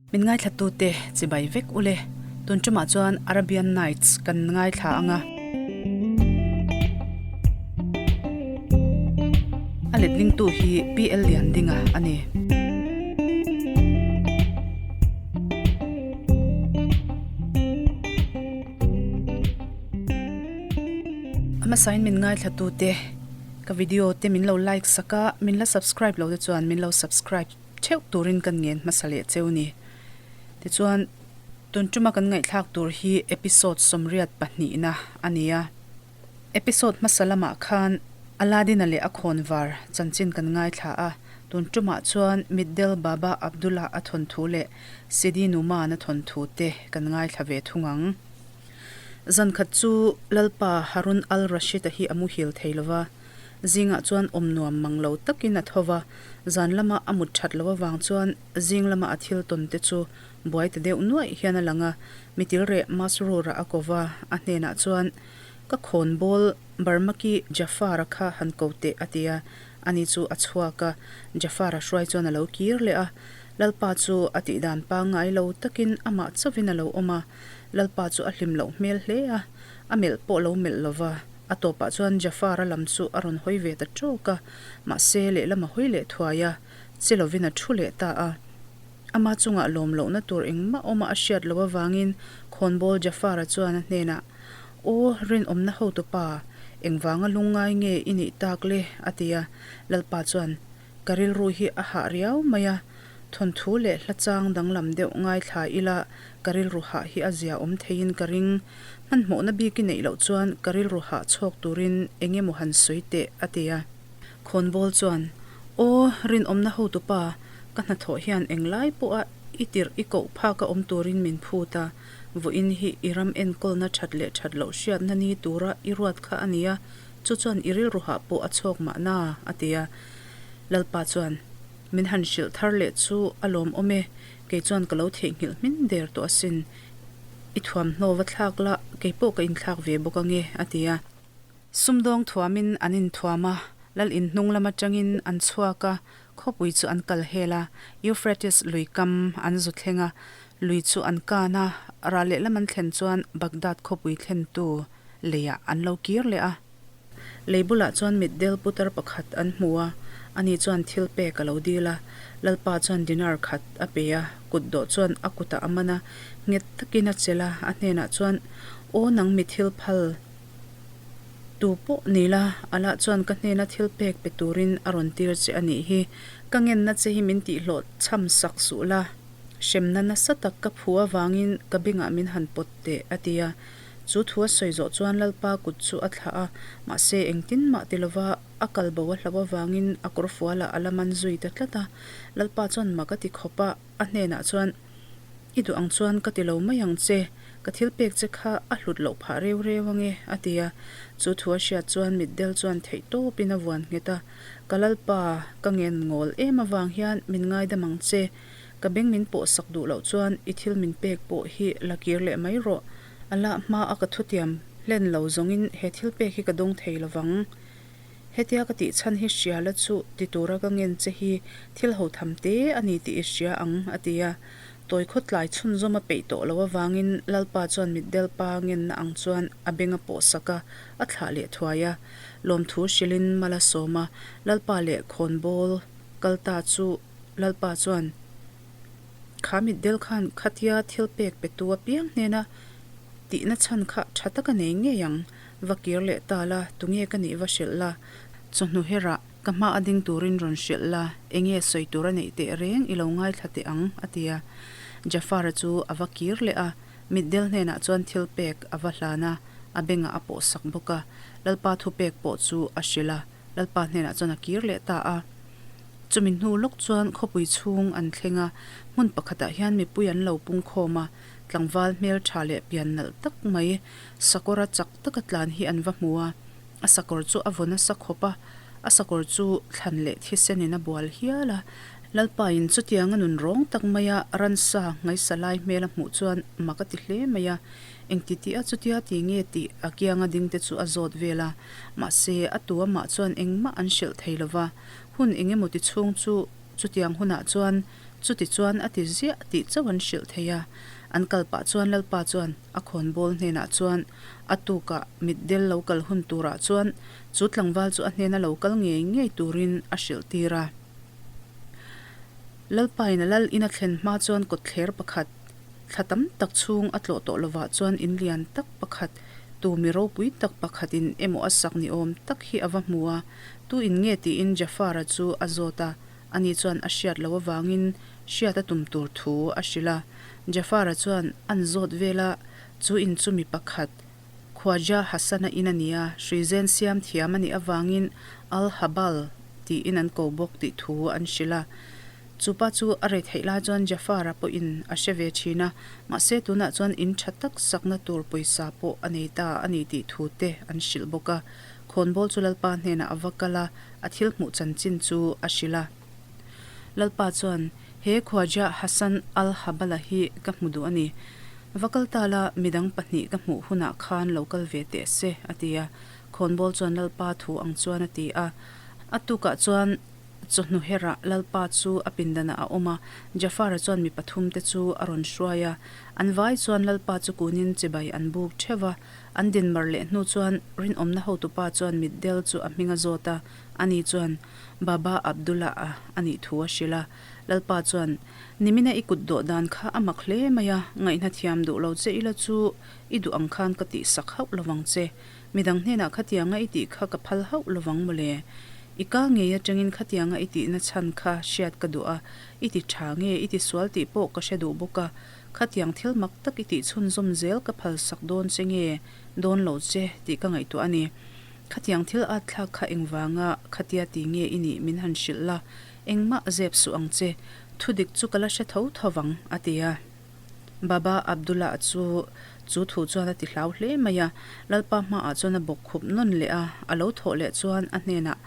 Min ngaithlatute chibai vek ule. Tun tumah chuan Arabian Nights kan ngaithla ang a. A letlingtu hi PL Liandinga a ni. A hmasain min ngaithlatute ka video te min lo like sak a, min la subscribe lo te chuan min lo subscribe theuh turin kan ngen hmasa leh cheu ni. Tichuan, tun tuma kan ngaihthlak tur hi episode 82na a ni a. Episode hmasa lamah khan Aladdin-a leh a khawnvar chanchin kan ngaithla a, tun tumah chuan Mitdel Baba Abdullah a thawnthu leh Sidi Numan-a thawnthu te kan ngaithla ve thung ang. Zan khat chu Lalpa Harun al-Rashid-a hi a muhil thei lo va, zingah chuan awm nuam mang lo takin a tho va, zan lama a mut that loh avang chuan zing lama a thil tawn te chu buai ta deuh nuaih hian a lang a, mitilreh Masroor-a a ko va, a hnenah chuan, Ka khawnbawl Barmaki Jafar-a kha han ko teh a ti a, ani chu a chhuak a, Jafar-a hruai chuan a lo kir leh a, Lalpa chu a tihdan pangngai lo takin amah chauhin a lo awm a, Lalpa chu a hlim loh hmel hle a, a melh pawh lo melh lo va, a tawpah chuan Jafar-a lam chu a rawn hawi ve ta tawk a, mahse lehlam a hawi leh thuai a, che lovin a thu leh ta a. Ama chungah lawm lohna tur engmah awma a hriat loh avangin khawnbawl Jafar-a chuan a hnenah, Aw, rinawmna hotupa, engvanga lungngai nge i nih tak le? a ti a. Lalpa chuan, Ka rilru hi a hah riau mai a, thawnthu leh hla chang danglam deuh ngaithla ila ka rilru hah hi a zia awm theiin ka ring. Hmanhmawhna bik i neih loh chuan ka rilru hah chhawk turin eng emaw han sawi teh, a ti a. Khawnbawl chuan, Aw, rinawmna hotupa, ka hnathawh hian englai pawha i tirh i koh phaka awm turin min phut a, vawiin hi i ram enkawlna that leh that loh hriatna ni tura i ruat kha a nia, chu chuan i rilru hah pawh a chhawk mahna, a ti a. Lalpa chuan, Min han hrilh thar leh chu a lawmawm e, kei chuan ka lo theihnghilh hmin der tawh asin. I thuamhnaw va thlak la, kei pawh ka inthlak ve bawk ange, a ti a. Sumdawng thuamin an inthuam a, lal in hnung lam atangin an chhuak a, khawpui chu an kal hel a, Euphrates lui kam an zu thleng a, lui chu an kan a, ral lehlam an thlen chuan Baghdad khawpui thlentu leiah an lo kir leh a. Lei bulah chuan mitdel putar pakhat an hmu a, ani chuan thil pek a lo dil a, Lalpa chuan dinar khat a pe a, kutdawh chuan a kutah a man a, nghet takin a chelh a, a hnenah chuan, Aw nang mi thil phal tu pawh ni la, Allah chuan ka hnena thil pek pe turin a rawn tir che a nih hi, ka ngenna che hi min tihhlawh chham sak suh la, hremna nasa tak ka phu avangin ka bengah min han pawt teh, a ti a. Chu thu a sawi zawh chuan Lalpa kut chu a thlah a, mahse engtin mah ti lova a kal bo a hlauh avangin a kawrfualah a la man zui ta tlat a. Lalpa chuan mak a ti khawp a, a hnenah chuan, I duh ang chuan ka ti lo mai ang che, ka thil pek che kha a hlut loh phah reu reu ange, a ti a. Chu thu a hriat chuan mitdel chuan theih tawpin a vuan nghet a, Ka Lalpa, ka ngen ngawl em avang hian min ngaidam ang che, Ka beng min pawh sak duh loh chuan i thil min pek pawh hi la kir leh mai rawh. A lah hma a ka thutiam hlen lo zawngin he thil pek hi ka dawng thei lo vang. Hetia ka tih chhan hi hria la chu ti tura ka ngen che hi thil ho tham te a ni tih i hria ang, a ti a. Tawi khaw tlai chhunzawm a peih tawh loh avangin Lalpa chuan mitdel pa ngenna ang chuan a beng a pawh sak a, a thlah leh thuai a. Lawmthu hrilhin mal a sawm a, Lalpa leh khawnbawl kal ta chu Lalpa chuan, Kha mitdel khan khatia thil pek petu apiang hnena tihna chhan kha tha taka nei ngei ang, va kir leh ta la, tunge ka nih va hrilh la, chawhnu herah ka hma a ding turin rawn hrilh la, enge sawi tur a neih teh reng i lo ngaithla teh ang, a ti a. Jafar-a chu a va kir leh a, mitdel hnenah chuan thil pek a va hlan a, a bengah a pawhsak bawk a, Lalpa thupek pawh chu a hrilh a. Lalpa hnenah chuan a kir leh ta a. Chumi hnu lawk chuan khawpui chhung an thleng a, hmun pakhatah hian mipui an lo pung khawm a, tlangval hmeltha leh pian nalh tak mai sakawra chak taka tlan hi an va hmu a, a sakawr chu a vaw nasa khawp a, a sakawr chu thlan leh thisenin a bual hial a. Lalpain chutianga nun rawng tak maia ransa ngaisa lai hmel a hmuh chuan mak a ti hle mai a, engti tih a chutia ti nge tih a kianga dingte chu a zawt vel a. Mahse, a tu amah chuan engmah an hrilh thei lo va, hun eng emaw ti chhung chu chutiang hunah chuan Chutichuan a ti ziah tih chauh an hrilh thei a. An kal pah chuan Lalpa chuan a khawnbawl hnenah chuan a tukah mitdel lo kal hun turah chuan chu tlangval chu a hnena lo kal ngei ngei turin a hrilh tir a. Lalpain a lal in a thlen hma chuan kawtthler pakhat thla tam tak chhung a tlawh tawh lovah chuan in lian tak pakhat tu mi ropui tak pakhatin emaw a sak ni awm tak hi a va hmu a, tu in nge tiin Jafar-a chu a zawt a, ani chuan a hriat loh avangin hriat a tum tur thu a hrilh a. Jafar-a chuan an zawt vel a, chu in chu mi pakhat Khwaja Hasan-a in a ni a, hruizen siam thiam a nih avangin Al-Habal tiin an ko bawk tih thu an hrilh a. Chu pa chu a rei theih lai chuan Jafar-a pawhin a hre ve thin a, mahse tunah chuan in tha tak sakna tur pawisa pawh a nei ta a ni tih thu te an hrilh bawk a. Khawnbawl chu Lalpa hnenah a va kal a, a thil hmuh chanchin chu a hrilh a. Lalpa chuan, He Khwaja Hasan al-Habala hi ka hmu duh a ni. Va kal ta la, midang pahnih ka hmuh hunah khan lo kal ve teh se, a ti a. Khawnbawl chuan Lalpa thu ang chuan a ti a. A tukah chuan chawhnu herah Lalpa chu a pindanah a awm a, Jafar-a chuan mi pathumte chu a rawn hruai a. An vai chuan Lalpa chu kunin chibai an buk theuh va. An dinmar leh hnu chuan rinawmna hotupa chuan mitdel chu a hming a zawt a, ani chuan Baba Abdullah-a a nih thu a hrilh a. Lalpa chuan, Nimina i kut dawh dan kha a mak hle mai a, ngaihna thiam duh lo che ila chu i duh ang khan ka tihsak hauh lovang che. Midang hnenah khatianga i tih kha ka phal hauh lovang mawle. I ka ngei atangin khatianga i tihna chhan kha hriat ka duh a, i ti tha nge i ti sual tih pawh ka hre duh bawk a, khatiang thil mak tak i tih chhunzawm zel ka phal sak dawn che nge dawn lo che tih ka ngaihtuah a ni. Khatiang thil at thlak kha engvanga khatia ti nge i nih min han hrilh la, engmah zep suh ang che, thudik chu ka la hre tho tho vang, a ti a. Baba Abdullah chu chu thu chuan a ti hlau hle mai a, Lalpa hmaah chuan a bawk khup nawn leh a, a lo thawh leh chuan a hnenah,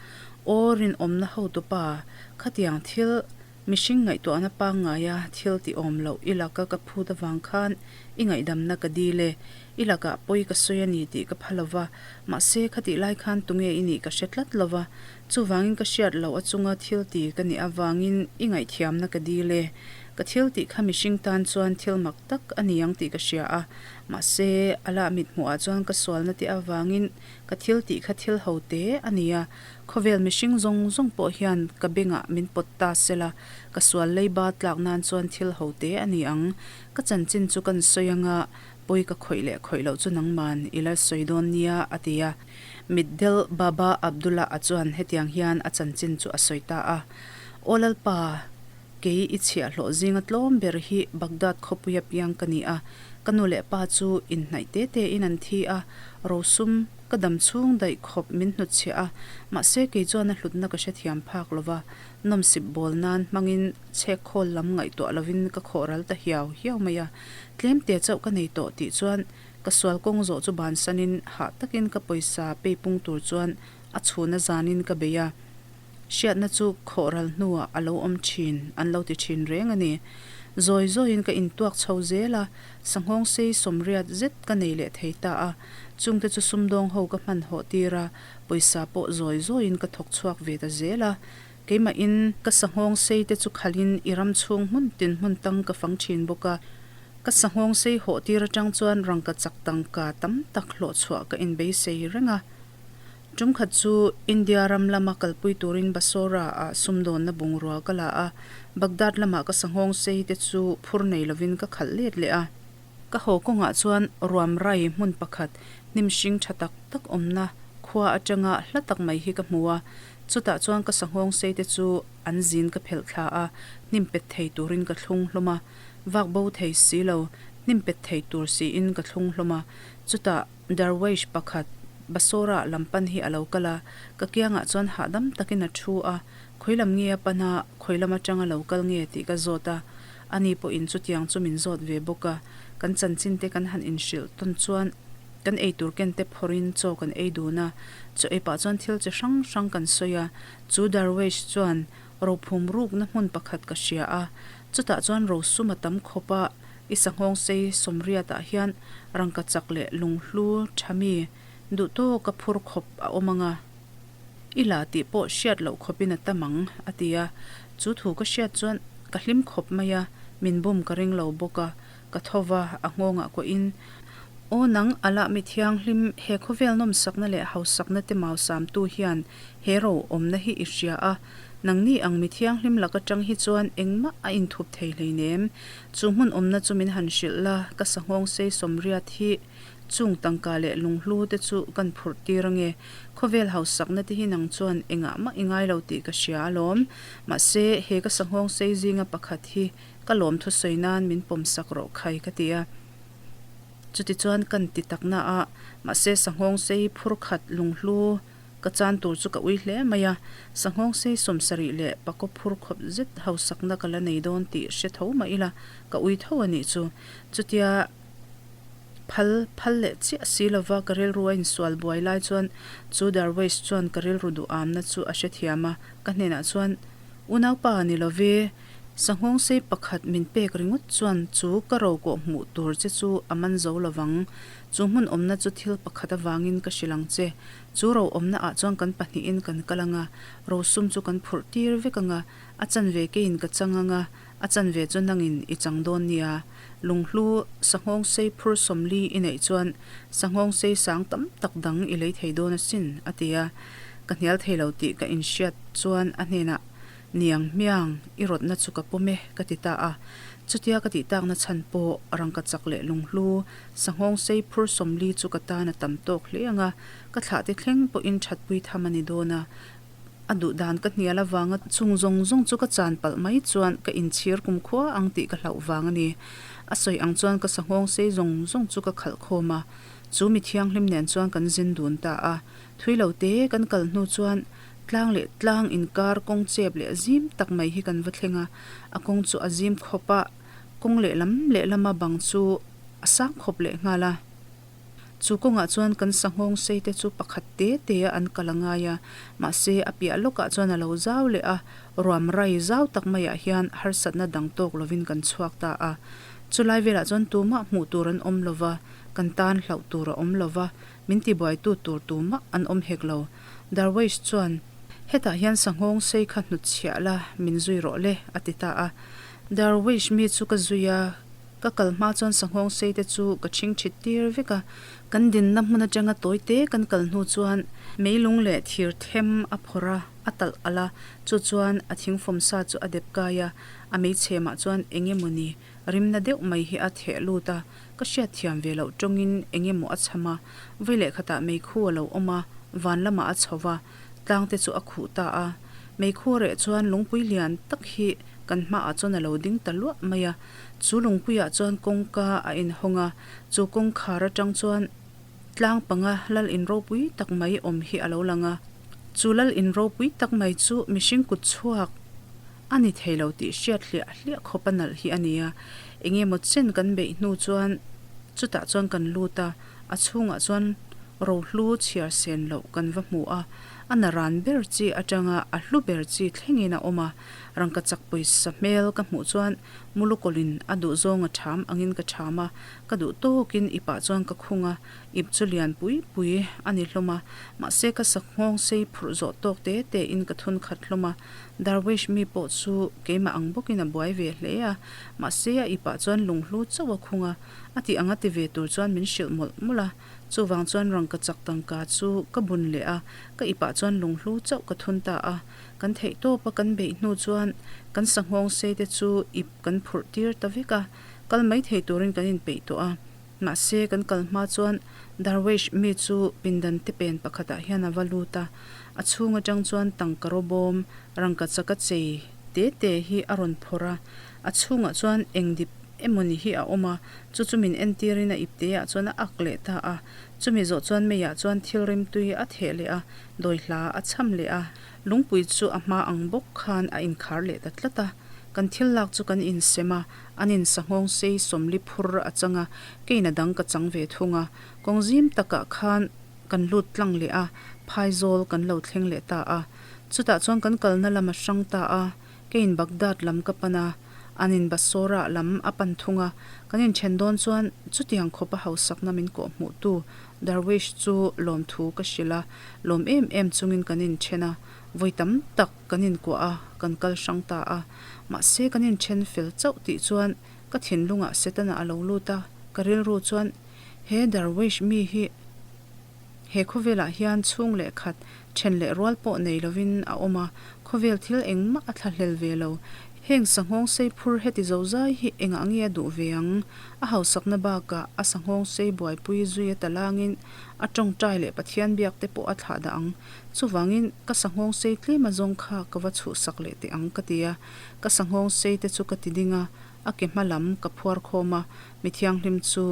Aw rinawmna hotupa, khatiang thil mihring ngaihtuahna pangngaia thil ti awm loh i laka ka phut avang khan i ngaihdamna ka dil e, i lakah pawi ka sawi a ni tih ka pha lova, mahse khatih lai khan tunge i nih ka hre tlat lova, Chuvangin ka hriat loh a chunga thil ti ka nih avangin i ngaihthiamna ka dil e. Ka thil tih kha mihring tan chuan thil mak tak a ni ang tih ka hria a, mahse a lah mithmuhah chuan ka sualna te avangin ka thil tih kha thil ho te a ni a. Khawvel mihring zawng zawng pawh hian ka bengah min pawt ta sela, ka sual leiba tlak nan chuan thil ho te a ni ang. Ka chanchin chu kan sawi anga pawi ka khawih leh khawih loh chu nangman i la sawi dawn nia, a ti a. Mitdel Baba Abdullah a chuan hetiang hian a chanchin chu a sawi ta a, Aw Lalpa, kei i chhiahhlawh zinga tlawm ber hi Baghdad khawpuia piang ka ni a, ka nu leh pa chu inhnaih te tein an thi a, rosum ka dam chhung daih khawp min hnutchhiah a, mahse kei chuan a hlutna ka hrethiam phak lo va, nawmsip bawl nan hmangin chhek khawl lam ngaihtuah lovin ka khawh ral ta hiau hiau mai a, tlemte chauh ka nei tawh tih chuan Ka sual kawng zawh chu bansanin hah takin ka pawisa peipung tur chuan a chhuna zanin ka bei a. Hriatna chu khawh ral hnuah a lo awm thin, an lo ti thin reng a ni. Zawi zawiin ka intuak chho zel a, sanghawng sei sawmriat zet ka nei leh thei ta a. Chungte chu sumdawng ho ka hman hawh tir a, pawisa pawh zawi zawiin ka thawk chhuak ve ta zel a. Keimahin ka sanghawng sei te chu khalhin i ram chhung hmun tin hmun tang ka fang thin bawk a. Ka sanghawng sei hawh tir atang chuan rangkachak tangka tam tak hlawh chhuah ka inbeisei reng a. Tum khat chu India ram lama kalpui turin Basora ah sumdawnna bungrua ka la a, Baghdad lamah ka sanghawng sei te chu phur nei lovin ka khalh let leh a. Ka haw kawngah chuan ruam rai hmun pakhat hnim hring tha tak tak awmna khua atanga hla tak mai hi ka hmu a, chutah chuan ka sanghawng sei te chu an zin ka phelh thla a, hnim pet thei turin ka thlung hlawm a. Vak bo thei si lo, hnim pet thei tur siin ka thlung hlawm a. Chutah Darweish pakhat Basora lam pan hi a lo kal a, ka kiangah chuan hahdam takin a thu a, khawi lam nge a pan a, khawi lam atanga lo kal nge tih ka zawt a, ani pawhin chutiang chu min zawt ve bawk a, kan chanchin te kan han inhrilh tawn chuan kan eitur ken te phawrhin chaw kan ei dun a, chaw ei pah chuan thil chi hrang hrang kan sawi a, chu Darweish chuan Rophum rukna hmun pakhat ka hria a, chutah chuan rosum a tam khawp a, i sanghawng sei sawmriatah hian rangkachak leh lunghlu tha mi duh tawka phur khawp a awm ang a, i la tih pawh hriat loh khawpin a tam ang, a ti a. Chu thu ka hriat chuan Ka hlim khawp mai a, min bum ka ring lo bawk a, ka tho va, a nghawngah kuahin, Aw nang alah mi thianghlim, he khawvel nawmsakna leh hausakna te mausamtu hian he ro awmna hi i hria a, nangni ang mi thianghlim lak atang hi chuan engmah a inthup thei hleinem. Chu hmun awmna chu min han hrilh la, ka sanghawng sei sawmriat hi chung tangka leh lunghlu te chu kan phurh tir ange. Khawvel hausakna te hi nang chuan engah mah i ngai lo tih ka hria alawm. Mahse, he ka sanghawng sei zinga pakhat hi ka lawm thusawi nan min pawm sak rawh khai ka ti a. Chutichuan kan ti takna a, mahse sanghawng sei phur khat lunghlu ka chan tur chu ka ui hle mai a. Sanghawng sei 70 leh pakaw phur khawp zet hausakna ka la nei dawn tih hre tho mah ila ka ui tho a nih chu. Chutia phal phal leh chiah si lova ka rilru a insual buai lai chuan chu Darwish chuan ka rilru duhamna chu a hrethiam a, ka hnenah chuan, Unaupa ni love, Sanghawng sei pakhat min pek ringawt chuan chu ka ro kawh hmuh tur che chu a man zo lovang. Chu hmun awmna chu thil pakhat avangin ka hrilh ang che. Chu ro awmna ah chuan kan pahnihin kan kal anga, ro sum chu kan phurh tir vek anga, a chanve keiin ka chang anga, a chanve chu nangin i chang dawn nia. Lunghlu sanghawng sei phur 40 i neih chuan sanghawng sei sang tam tak dang i lei thei dawn asin, a ti a. Ka hnial thei lo tih ka inhriat chuan a hnenah Niang hmiang, i rawtna chu ka pawm e, ka ti ta a. Chutia ka tih takna chhan pawh rangka chak leh lunghlu, sanghawng sei phur 40 chu ka tan a tam tawk hle ang a, ka thlah te thleng pawhin thatpui tham a ni dawn a. A duh dan ka hnial avanga chung zawng zawng chu ka chan palh mai chuan ka inchhir kumkhua ang tih ka hlauh vang a ni. A sawi ang chuan ka sanghawng sei zawng zawng chu ka khalh khawm a, chu mi thianghlim nen chuan kan zin dun ta a. Thui lo te kan kal hnu chuan Tlang leh tlang inkar kawng chep leh zim tak mai hi kan va thleng a, a kawng chu a zim khawp a, kawng lehlam lehlama bang chu a sang khawp leh nghal a. Chu kawngah chuan kan sanghawng sei te chu pakhat te te a an kal a ngai a, mahse a piah lawkah chuan a lo zau leh a, ruam rai zau tak maiah hian harsatna dang tawk lovin kan chhuak ta a. Chulai velah chuan tumah hmuh tur an awm lova, kan tan hlauh tur a awm lova, min tibuaitu tur tumah an awm hek lo. Darwish chuan, Hetah hian sanghawng sei kha hnutchhiah la, min zui rawh le, a ti ta a. Darwish mi chu ka zui a, ka kal hma chuan sanghawng sei te chu ka chhing chhit tir vek a. Kan dinna hmun atanga tawi te kan kal hnu chuan meilung leh thir them a phawrh a, a talh alh a, chu chuan a thingfawm sa chu a dep kai a, a meichhemah chuan eng emawni rimna deuh mai hi a theh lut a, Ka hriatthiam ve loh tawngin eng emaw a chham a, vawi leh khatah meikhu a lo awm a, van lamah a chho va, tlang te chu a khuh ta a. Meikhu a reh chuan lungpui lian tak hi kan hmaah chuan a lo ding ta luah mai a. Chu lungpuiah chuan kawngka a inhawng a, chu kawngkhar atang chuan tlang panga lal in ropui tak mai awm hi a lo lang a. Chu lal in ropui tak mai chu mihring kut chhuak A ni thei lo tih hriat hliah hliah khawp a nalh hi a ni a, eng emaw chen kan beih hnu chuan chutah chuan kan lut a, a chhungah chuan rohlu chhiar sen loh kan va hmu a, a na ran ber chi atanga a hlu ber chi thlengin a awm a, rangkachak pawisa hmel ka hmuh chuan mulukawlin a duhzawng a ṭham angin ka ṭham a, ka duh tawkin ipah chuan ka khung a, ip chu lian pui pui a ni hlawm a, mahse ka sakhngawng sei phurh zawh tawk te tein ka thun khat hlawm a. Darwish mi pawh chu keimah ang bawkin a buai ve hle a, mahse a ipah chuan lunghlu chauh a khung a, a tih anga ti ve tur chuan min hrilh mawlh mawlh a, chuvang chuan rangkachak tangka chu ka bun leh a, ka ipah chuan lunghlu chauh ka thun ta a, kan theih tawp a kan beih hnu chuan kan sanghawng sei te chu ip kan phurh tir ta vek a, kal mai thei turin kan inpeih tawh a. Mahse, kan kal hma chuan Darwish mi chu pindan te pen pakhatah hian a va lut a, a chhung atang chuan tangka rawbawm rangkachaka chei te te hi a rawn phawrh a, a chhungah chuan eng dip emawni hi a awm a, chu chu min entirin a ipteah chuan a ak leh ta a, chumi zawh chuan meiah chuan thil rimtui a theh leh a, dawihla a cham leh a, lungpui chu a hma ang bawk khan a inkhar leh ta tlat a, kan thil lak chu kan insem a. An in sanghawng sei 40 phur a chang a, keiin a dang ka chang ve thung a. Kawng zim takah khan kan lut tlang leh a, phaizawl kan lo thleng leh ta a. Chutah chuan kan kalna lam a hrang ta a, keiin Baghdad lam ka pan a. An in Basora lam a pan thung a, kan inthen dawn chuan chutiang khawpa hausakna min kawhhmuhtu Darwish chu lawmthu ka hrilh a, lawm em em chungin kan inthen a, vawi tam tak kan inkuah a, kan kal hrang ta a. Mahse kan inthen fel chauh tih chuan ka thinlungah Setana a lo lut a, ka rilru chuan he Darwish mi hi He khawvelah hian chhung leh khat, then leh rual pawh nei lovin a awm a, khawvel thil engmah a thlahlel ve lo. Heng sanghawng sei phur heti zozai hi engah nge a duh ve ang? A hausakna bakah a sanghawng sei buaipui zui a talangin a tawngtai leh Pathian biak te pawh a thlah dah ang. Chuvangin ka sanghawng sei tlem a zawng kha ka va chhuhsak leh teh ang ka ti a. Ka sanghawng sei te chu ka ti ding a, a ke hma lam ka phuar khawm a, mi thianghlim chu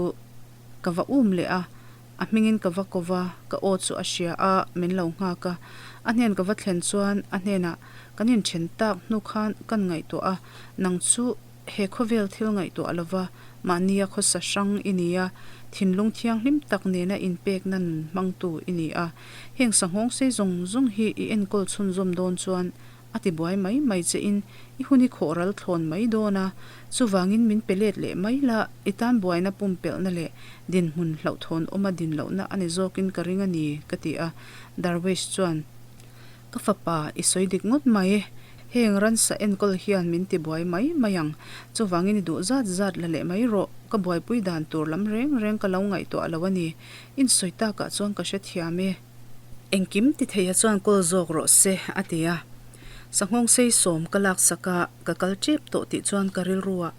ka va um leh a. A hmingin ka va ko va, ka aw chu a hria a, min lo nghak a. A hnen ka va thlen chuan a hnenah, Kan inthen tak hnu khan kan ngaihtuah a, nang chu he khawvel thil ngaihtuah lova mahnia khawsa hrang i ni a, thinlung thianghlim tak nena inpekna nun hmangtu i ni a. Heng sanghawng sei zawng zawng hi i enkawl chhunzawm dawn chuan A ti buai mai mai che in i hun i khawh ral thlawn mai dawn a, chuvangin min pe let leh mai la, i tan buaina pumpelhna leh dinhmun hlauhthawn awma din lohna a ni zawkin ka ring a ni, ka ti a. Darwish chuan, Ka fapa, i sawi dik ngawt mai. Heng ransa enkawl hian min ti buai mai mai ang, chuvangin i duh zat zat la leh mai rawh, ka buaipui dan tur lam reng reng ka lo ngaihtuah lo a ni, insawi takah chuan ka hrethiam e. Engkim ti theia chuan kawl zawk rawh se, a ti a. Sanghawng sei sawm ka laksak a, ka kal tep tawh tih chuan ka rilru a,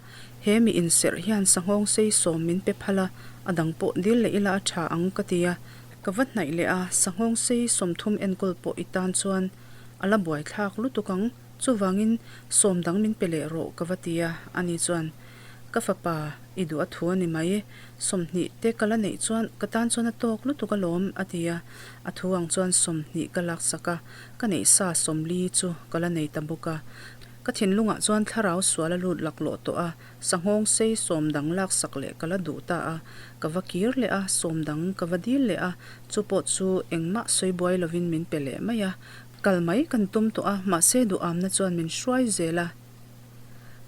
he mi inserh hian sanghawng sei sawm min pe phal a, a dang pawh dil leh ila a tha ang ka ti a. Ka va hnaih leh a, sanghawng sei 30 enkawl pawh i tan chuan a la buaithlak lutuk ang, chuvangin sawm dang min pe leh rawh ka va ti a, ani chuan ka fapa i duh a thu a ni mai. 20 te ka la neih chuan ka tan chuan a tawk lutuk alawm, a ti a. A thu ang chuan 20 ka laksak a, ka neih sa 40 chu ka la nei ta bawk a. Ka thinlungah chuan thlarau sual a lut laklawh tawh a, sanghawng sei sawm dang laksak leh ka la duh ta a. Ka va kir leh a, sawm dang ka va dil leh a, chu pawh chu engmah sawi buai lovin min pe leh mai a. Kal mai kan tum tawh a, mahse duhamna chuan min hruai zel a.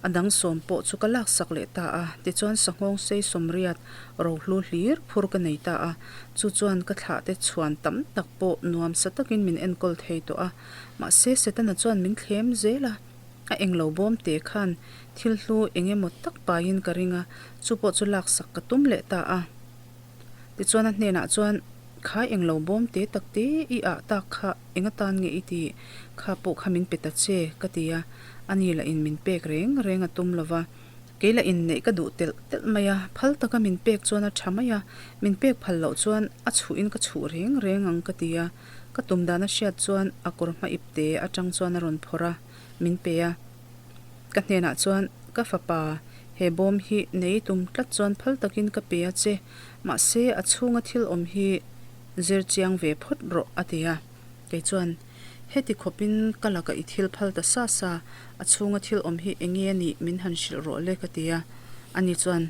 A dang sawm pawh chu ka laksak leh ta a, tichuan sanghawng sei sawmriat rohlu hlir phur ka nei ta a, chu chuan ka thlah te chhuan tam tak pawh nuamsa takin min enkawl thei tawh a, mahse Setana chuan min thlem zel a, a englo bawm te khan thil hlu eng emaw tak paiin ka ring a, chu pawh chu laksak ka tum leh ta a. Tichuan a hnenah chuan, Kha englo bawm te tak te i ah tak kha eng atan nge i tih? Kha pawh kha min pe ta che, ka ti a. Ani lah in min pek reng reng a tum lova. Kei lah in neih ka duh telh telh mai a, phal taka min pek chuan a tha mai a, min pek phal loh chuan a chhuh in ka chhuh reng reng ang ka ti a. Ka tum dan a hriat chuan a kawr hma ip te atang chuan a rawn phawrh a, min pe a. Ka hnenah chuan, Ka fapa, he bawm hi nei tum tlat chuan phal takin ka pe a che, mahse a chhunga thil awm hi zir chiang ve phawt rawh, a ti a. Kei chuan, Heti khawpin ka laka i thil phal ta sa sa, a chhunga thil awm hi enge a nih min han hrilh rawh le, ka ti a. Ani chuan,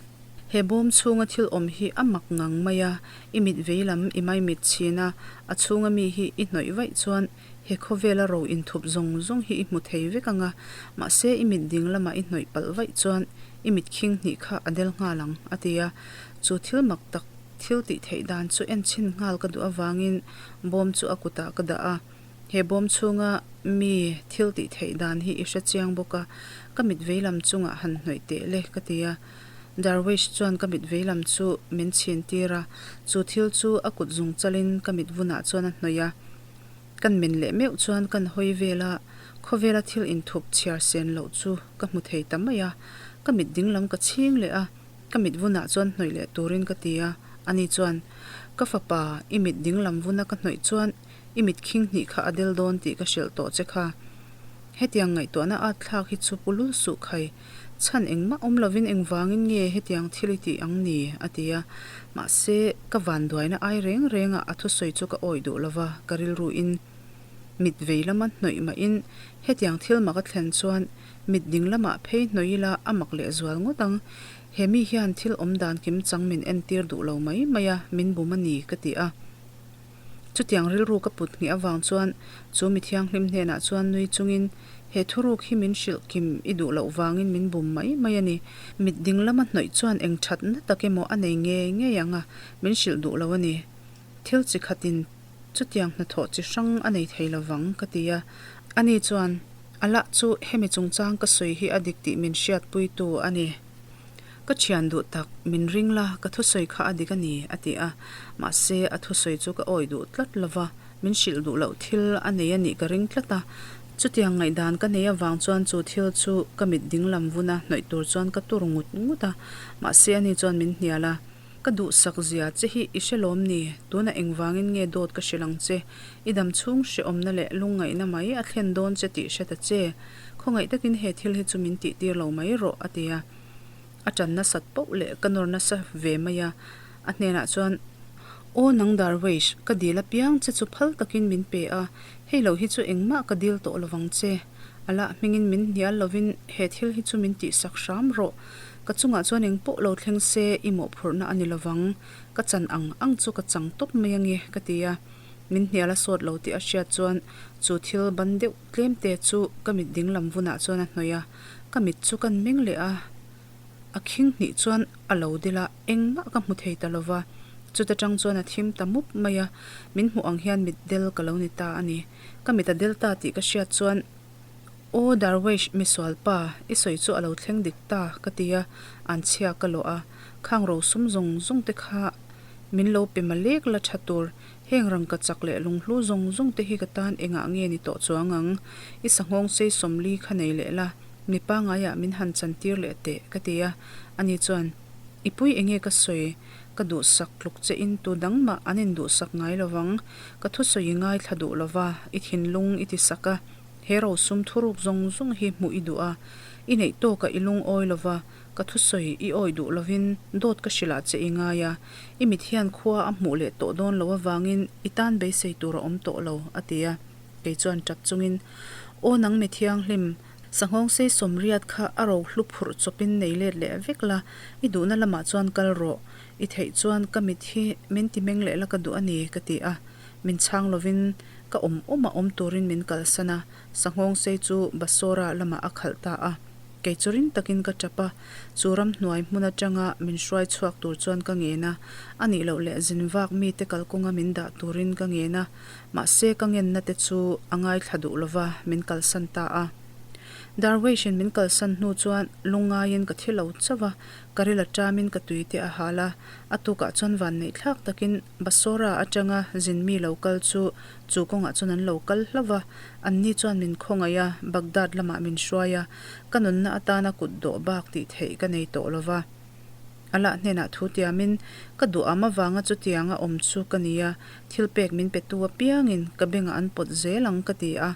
He bawm chhunga thil awm hi a mak ngang mai a, i mit vei lam i maimit chhin a, a chhunga mi hi i hnawih vaih chuan He khawvela ro inthup zawng zawng hi i hmu thei vek ang a, mahse i mit ding lamah i hnawih palh vaih chuan i mit khing hnih kha a del nghal ang, a ti a. Chu thil mak tak thil tih theih dan chu en chhin nghal ka duh avangin bawm chu a kutah ka dah a. He bawm chhunga mi thil tih theih dan hi i hre chiang bawk a, ka mit veilam chungah han hnawih teh le, ka ti a. Darwish chuan ka mit veilam chu min chhin tir a, chu thil chu a kut zung chalin ka mit vunah chuan a hnawih a. Kan men leh meuh chuan kan hawi vel a, khawvela thil inthup chhiar sen loh chu ka hmu thei ta mai a. Ka mit dinglam ka chhing leh a, ka mit vunah chuan hnawih leh turin ka ti a. Ani chuan, Ka fapa, i mit dinglam vuna ka hnawih chuan i mit khing hnih kha a del dawn tih ka hrilh tawh che kha. Hetiang ngaihtuahna at thlak hi chu pu lul suh khai. Chhan engmah awm lovin engvangin nge hetiang thil i tih ang ni? a ti a. Mahse, ka vanduaina ai reng rengah a thusawi chu ka awih duh lova, ka rilruin mit vei lama hnawih mahin hetiang thil mak a thlen chuan mit ding lamah phei hnawih ila a mak lehzual ngawt ang. He mi hian thil awm dan kim chang min entir duh lo mai mai a, min bum a ni, ka ti a. Chutiang rilru ka put ngheh avang chuan chu mi thianghlim hnenah chuan nui chungin. He thuruk hi min hrilh kim i duh loh vangin min bum mai mai a ni. Mit ding lama hnawih chuan eng thatna tak emaw a nei ngei ngei ang a, min hrilh duh lo a ni. Thil chi khatin chutiang hnathawh chi hrang a nei thei lo vang, ka ti a. Ani chuan, Allah chu hemi chungchang ka sawi hi a dik tih min hriatpuitu a ni. Ka thian duh tak, min ring la, ka thusawi kha a dik a ni, a ti a. Mahse, a thusawi chu ka awih duh tlat lo va, min hrilh duh loh thil a nei a nih ka ring tlat a. Chutiang ngaihdan ka nei avang chuan chu thil chu ka mit dinglam vuna hnawih tur chuan ka tur ngut ngut a. Mahse, ani chuan min hnial a. Ka duhsak zia che hi i hre lawm ni? Tunah engvangin nge dawt ka hrilh ang che? I dam chhung hrehawmna leh lungngaihna mai a thlen dawn che tih hre ta che. Khawngaih takin he thil hi chu min tih tir lo mai rawh, a ti a. A tan nasat poh leh ka nawr nasa ve mai a. A hnenah chuan, Aw nang Darwish, ka dil apiang che chu phal takin min pe a, hei lo hi chu engmah ka dil tawh lovang che. Alah hmingin min hnial lovin he thil hi chu min tihsak hram rawh. Ka chungah chuan eng pawh lo thleng se i mawhphurhna a ni lovang. Ka chan ang ang chu ka chang tawp mai ange, ka ti a. Min hnial a sawt lo tih a hriat chuan chu thil ban deuh tlem te chu ka mit dinglam vunah chuan a hnawih a. Ka mit chu kan meng leh a. A khing hnih chuan a lo dil a, engmah ka hmu thei ta lova. Chuta tang chuan a thim ta mup mai a, min hmuh ang hian mit del ka lo ni ta a ni. Ka mit a del ta tih ka hriat chuan, Aw Darwish, misual pa, i sawi chu a lo thleng dik ta, ka ti a, anchhia ka lawh a. Khang rosum zawng zawng te kha min lo pe malek la tha tur, heng rangka chak leh lunghlu zawng zawng te hi ka tan engah nge ni tawh chuang ang? I sanghawng sei 40 kha nei leh la, mi pangaiah min han chan tir leh teh, ka ti a. Ani chuan, I pui enge ka sawi? Ka duhsak tluk che in tu dang mah an induhsak ngai lo vang. Ka thusawi i ngaithla duh lo va, i thinlung i ti sak a. He rosum thuruk zawng zawng hi hmuh i duh a, i neih tawkah i lungawi lo va, ka thusawi i awi duh lovin dawt ka hrilh ah che i ngai a, i mit hian khua a hmuh leh tawh dawn lo avangin i tan beisei tur a awm tawh lo, a ti a. Kei chuan tap chungin, Aw nang mi thianghlim, sanghawng sei 80 kha a ro hlu phurh chawpin nei let leh vek la, i duhna lamah chuan kal rawh, i theih chuan ka mit hi min ti meng leh la ka duh a ni, ka ti a. Min chhang lovin ka awm awm a awm turin min kalsan a, sanghawng sei chu Basora lamah a khalh ta a. Kei chu ring takin ka tap a, chu ramhnuai hmun atanga min hruai chhuak tur chuan ka ngen a, a nih loh leh zin vak mite kalkawnga min dah turin ka ngen a, mahse ka ngenna te chu a ngaithla duh lova min kalsan ta a. Darwish-in min kalsan hnu chuan lungngaiin ka thi lo chauh a, ka ril a tamin ka tui te a hal a, a tukah chuan vanneih thlak takin Basora atanga zin mi lo kal chu Chu kawngah chuan an lo kal hlauh va, anni chuan min khawngaih a, Baghdad lamah min hruai a, ka nunna atana kut dawh bak tih theih ka nei tawh lo va. Allah hnenah thu tiamin, Ka duham avanga chutianga awm chu ka ni a, thil pek min petu apiangin ka bengah an pawt zel ang ka ti a,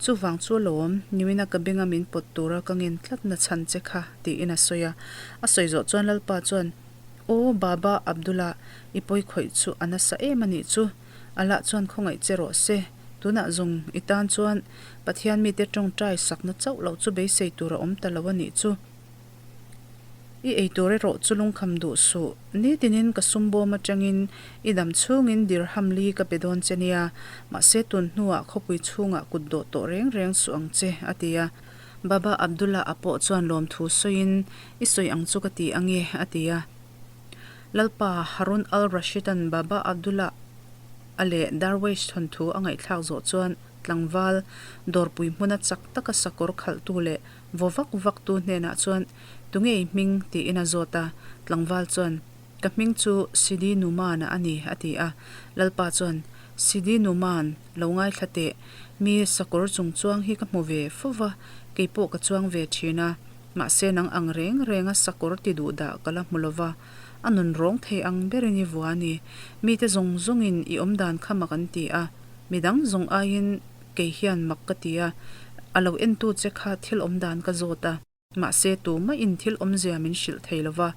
chuvang chu alawm, niwina ka benga min pawt tura ka ngen tlat na chhan che kha, tiin a sawi a. A sawi zawh chuan Lalpa chuan, Aw Baba Abdullah, i pawi khawih chu a nasa em a nih chu. Allah chuan khawngaih che rawh se. Tunah zawng i tan chuan Pathian mite tawngtai sakna chauh loh chu beisei tur a awm ta lo a nih chu. I ei tur erawh chu lungkham duh suh. Nitinin ka sum bawm atangin i dam chhungin dirham li ka pe dawn che nia. Mahse tun hnuah khawpui chhungah kut dawh tawh reng reng suh ang che, a ti a. Baba Abdullah a pawh chuan lawmthu sawiin, I sawi ang chu ka ti ange, a ti a. Lalpa Harun al-Rashid-a'n Baba Abdullah a leh Darwish thawnthu a ngaihthlak zawh chuan tlangval dawrpui hmuna chak taka sakawr khalhtu leh vaw vak vaktu hnenah chuan Tunge i hming? tiin a zawt a. Tlangval chuan Ka hming chu Sidi Numan-a a ni, a ti a. Lalpa chuan Sidi Numan, lo ngaithla teh. Mi sakawr chung chuang hi ka hmu ve fo va, kei pawh ka chuang ve thin a. Mahse nang ang reng reng a sakawr ti duh dah ka la hmu lo va, a nun rawng thei ang berin i vua a ni. Mite zawng zawngin i awm dan kha mak an ti a, midang zawng aiin kei hian mak ka ti a, a lo entu che kha thil awm dan ka zawt a. Mahse tumahin thil awmzia min hrilh thei lo va,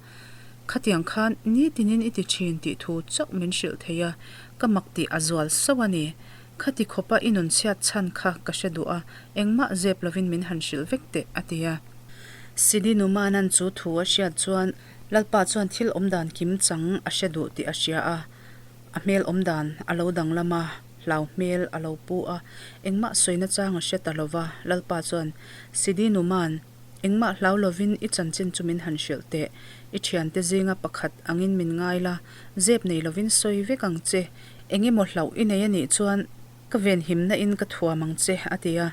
khatiang khan nitinin i ti thin tih thu chauh min hrilh thei a, ka mak tih a zual sauh a ni. Khati khawpa i nun chhiat chhan kha ka hre duh a, engmah zep lovin min han hrilh vek teh, a ti a. Sidi Numanan chu thu a hriat chuan Lalpa chuan thil awmdan kim chang a hre duh tih a hria a, a hmel awmdan a lo danglam a. hlau hmel a lo pu a, engmah sawina chang a hre ta lo va. Lalpa chuan, Sidi Numan, engmah hlau lovin i chanchin chu min han hrilh teh. I thiante zinga pakhat angin min ngai la, zep nei lovin sawi vek ang che. Eng emaw hlauh i nei a nih chuan Ka venhimna in ka thuam ang che, a ti a.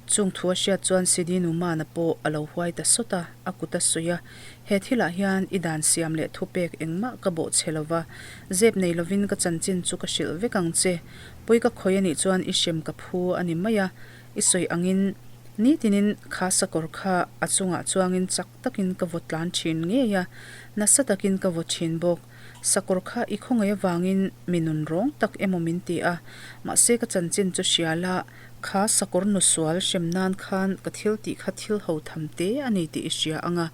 Chung thu a hriat chuan Sidi Numana pawh a lo huai ta sawt a, a kut a suih a. He thilah hian i dan siam leh thupek engmah ka bawh che lo va, zep nei lovin ka chanchin chu ka hrilh vek ang che. Pawi ka khawi a nih chuan i hrem ka phu a ni mai a, i sawi angin nitinin kha sakawr kha a chungah chuangin chak takin ka vaw tlan thin ngei a, nasa takin ka vaw thin bawk. Sakawr kha i khawngaih avangin mi nun rawng tak emaw min ti a, mahse ka chanchin chu hria la, kha sakawr nu sual hrem nan khan ka thil tih kha thil ho tham te a ni tih i hria ang a,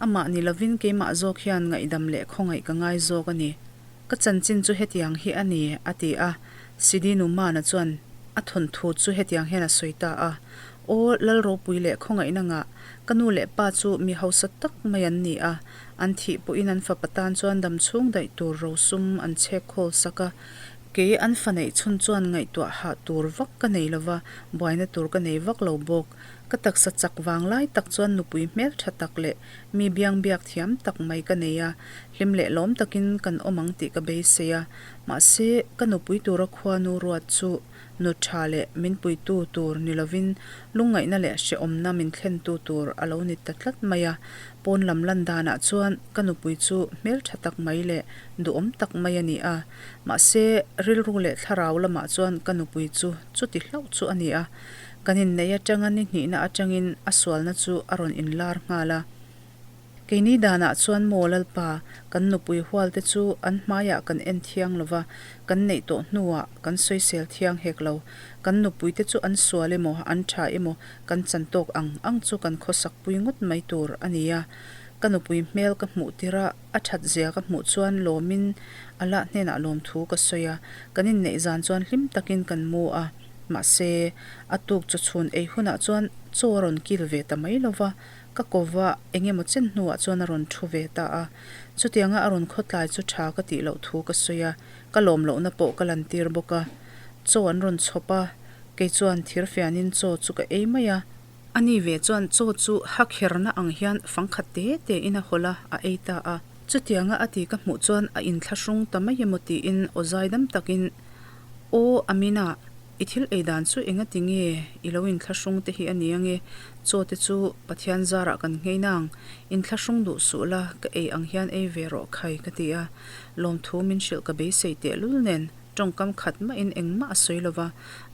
amah ni lovin keimah zawk hian ngaihdam leh khawngaih ka ngai zawk a ni. Ka chanchin chu hetiang hi a ni, a ti a. Sidi Numana chuan a thawnthu chu hetiang hian a sawi ta a, Aw Lalropui leh khawngaihna ngah, ka nu leh pa chu mi hausa tak mai an ni a, An thih pawhin an fapa tan chuan dam chhung daih tur rosum an chhek khawl sak a. Kei an fa neih chhun chuan ngaihtuah hah tur vak ka nei lo va, buaina tur ka nei vak lo bawk. Ka taksa chak vang lai tak chuan nupui hmel tha tak leh mi biang biak thiam tak mai ka nei a, hlim leh lawm takin kan awm ang tih ka beisei a. Mahse, ka nupui tura khuanu ruat chu Nu tha leh min puitu tur ni lovin lungngaihna leh hrehawmna min thlentu tur a lo ni ta tlat mai a. Pawn lam lan danah chuan ka nupui chu hmeltha tak mai leh duhawm tak mai a ni a. Mahse, rilru leh thlarau lamah chuan ka nupui chu chuti hlauh chu a ni a. Kan inneih atanga ni hnihna atangin a sualna chu a rawn inlar nghal a. Keini danah chuan maw Lalpa, kan nupui hualte chu an hmaiah kan en thiang lo va, kan neih tawh hnuah kan sawisel thiang hek lo. Kan nupuite chu an sual emaw, an tha emaw, kan chan tawk ang ang chu kan khawsakpui ngawt mai tur a ni a. Ka nupui hmel ka hmuh tirh a, a that zia ka hmuh chuan lawmin Allah hnenah lawmthu ka sawi a, kan inneih zan chuan hlim takin kan mu a. Mahse, a tuk chawchhun ei hunah chuan chaw a rawn kil ve ta mai lo va, Ka kova eng emaw chen hnuah chuan a rawn thu ve ta a, chutianga a rawn khawtlai chu tha ka tih loh thu ka sawi a, ka lawm lohna pawh ka lantir bawk a. Chaw an rawn chhawp a, kei chuan thirfianin chaw chu ka ei mai a. Ani ve chuan chaw chu ha kherna ang hian fangkhat te te in a hawlh a, a ei ta a. Chutianga a ti ka hmuh chuan a inthlahrung ta mai emaw tiin aw zaidam takin, Aw Amina, I thil ei dan chu engati nge i lo inthlahrung te hi a ni ange, chaw te chu Pathian zarah kan nghei nang, inthlahrung duh suh la, ka ei ang hian ei ve rawh khai ka ti a, lawmthu min hrilh ka beisei tehlul nen tawngkam khat mahin engmah a sawi lo va,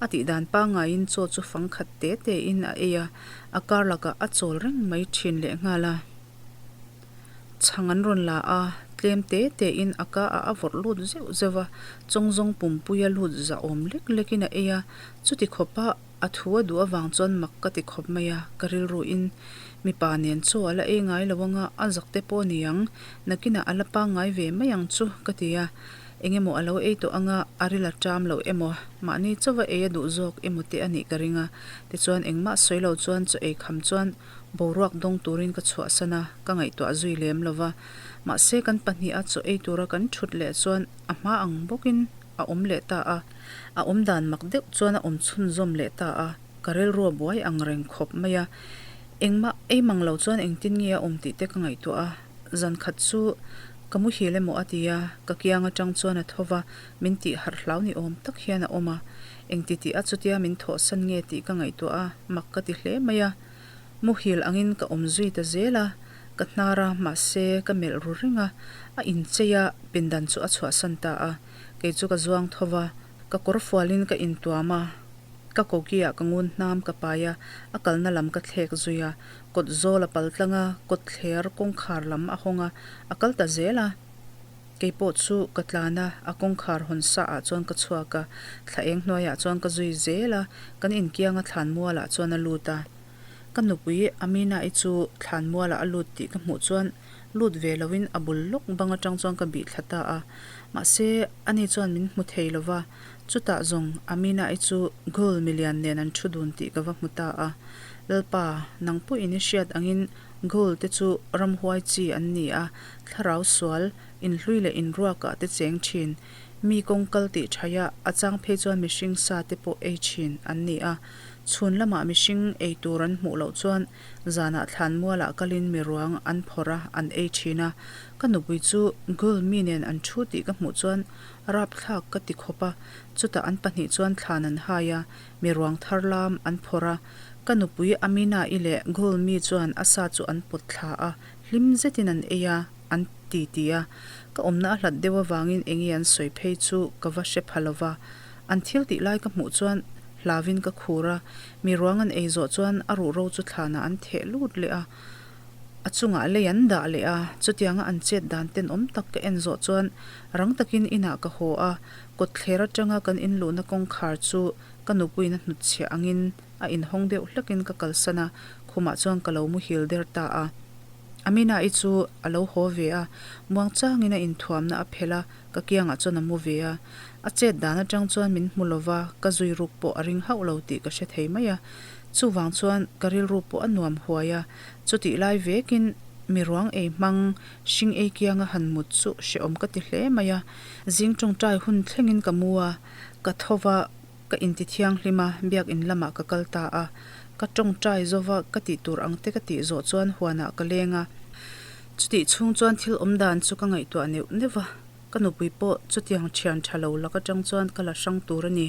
a tih dan pangaiin chaw chu fang khat te te in a ei a, a kar lakah a chawl reng mai thin lehnghal a. Chhang an rawn la a, tlem te te in a ka ah a vawrh lut zeuh zeuh a, chawngzawng pumpuia lut zahawm lek lek in a ei a, chuti khawp a a thu a duh avang chuan mak ka ti khawp mai a, ka rilru in mipa nen chaw a la ei ngai lo anga a zak te pawh a ni ang, nakinah a la pangngai ve mai ang chu ka ti a, eng emaw a lo ei tawh anga a ril a ṭam loh emaw, mahni chauha ei a duh zawk emaw te a nih ka ring a, tichuan engmah sawi lo chuan chaw ei kham chuan Boruak dawng turin ka chhuahsan a, ka ngaihtuah zui lem lo va. Mahse kan pahniha chaw ei tura kan thut leh chuan a hma ang bawkin a awm leh ta a. A awm dan mak deuh chuan a awm chhunzawm leh ta a, ka rilru a buai ang reng khawp mai a. Engmah ei mang lo chuan engtin nge a awm tih te ka ngaihtuah a. Zan khat chu ka muhil emaw a ti a, ka kiang atang chuan a tho va, min tih harh hlau ni awm tak hian a awm a. Engti tih a chutia min thawhsan nge tih ka ngaihtuah a, mak ka ti hle mai a. Muhil angin ka awm zui ta zel a, ka hnar a, mahse ka melh ru reng a, a inchei a, pindan chu a chhuahsan ta a, kei chu ka zuang tho va, ka kawr fualin ka intuam a, ka koki ah ka ngun hnam ka pai a, a kalna lam ka thlek zui a, kawt zawl a pal tlang a, kawt thler kawngkhar lam a hawng a, a kal ta zel a. Kei pawh chu ka tlan a, a kawngkhar hawn sa ah chuan ka chhuak a, thla eng hnuaiah chuan ka zui zel a, kan inkianga thlanmualah chuan a lut a. Ka nupui Amina-i chu thlanmualah a lut tih ka hmuh chuan lut ve loin a bul lawk bang atang chuan ka bih thla ta a. Mahse, ani chuan min hmu thei lo va, chutah zawng Amina-i chu Gul milian nen an thu dun tih ka va hmu ta a. Lalpa, nang pawhin i hriat angin Gul te chu ramhuai chi an ni a, Thlarau sual, inhlui leh inruakah te cheng thin. Mi kawng kal tih thaih a, a chang phei chuan mihring sa te pawh ei thin an ni a. Chhun lamah mihring ei tur an hmuh loh chuan zanah thlan mualah kalin mi ruang an phawrh a, an ei thin a. Ka nupui chu Gul mi nen an thu tih ka hmuh chuan rapthlak ka ti khawp a, chutah an pahnih chuan thlan an hai a, mi ruang thar lam an phawrh a. Ka nupui Amina-i leh Gul mi chuan a sa chu an pawt thla a, hlim zetin an ei a, an ti ti a. Ka awmna a hlat deuh avangin enge an sawi phei chu ka va hre pha lo va. An thil tih lai ka hmuh chuan hlauin ka khur a, mi ruang an ei zawh chuan a ruhro chu thlanah an theh lut leh a, a chungah lei an dah leh a, chutianga an chet dan tenawm tak ka en zawh chuan rang takin inah ka haw a, kawtthler atanga kan inluhna kawngkhar chu ka nupuiin a hnutchhiah angin a inhawng deuh hlekin ka kalsan a, khumah chuan ka lo muhil der ta a. Amina-i chu a lo haw ve a, muangchangin a inthuamna a phelh a, ka kiangah chuan a mu ve a. A chet dan atang chuan min hmu lova, ka zui ruk pawh a ring hauh lo tih ka hre thei mai a. Chuvang chuan ka rilru pawh a nuam huai a, chutih lai vekin mi ruang ei hmang hring ei kianga han mut chu hrehawm ka ti hle mai a. Zing tawngtai hun thlengin ka mu a, ka tho va, Ka inti thianghlim a, biakin lamah ka kal ta a. Ka tawngtai zova ka tih tur ang te ka tih zawh chuan huanah ka leng a. Chutih chhung chuan thil awm dan chu ka ngaihtuah neuh neuh va, ka nupui pawh chutiang thian tha lo lak atang chuan ka la hrang tur a ni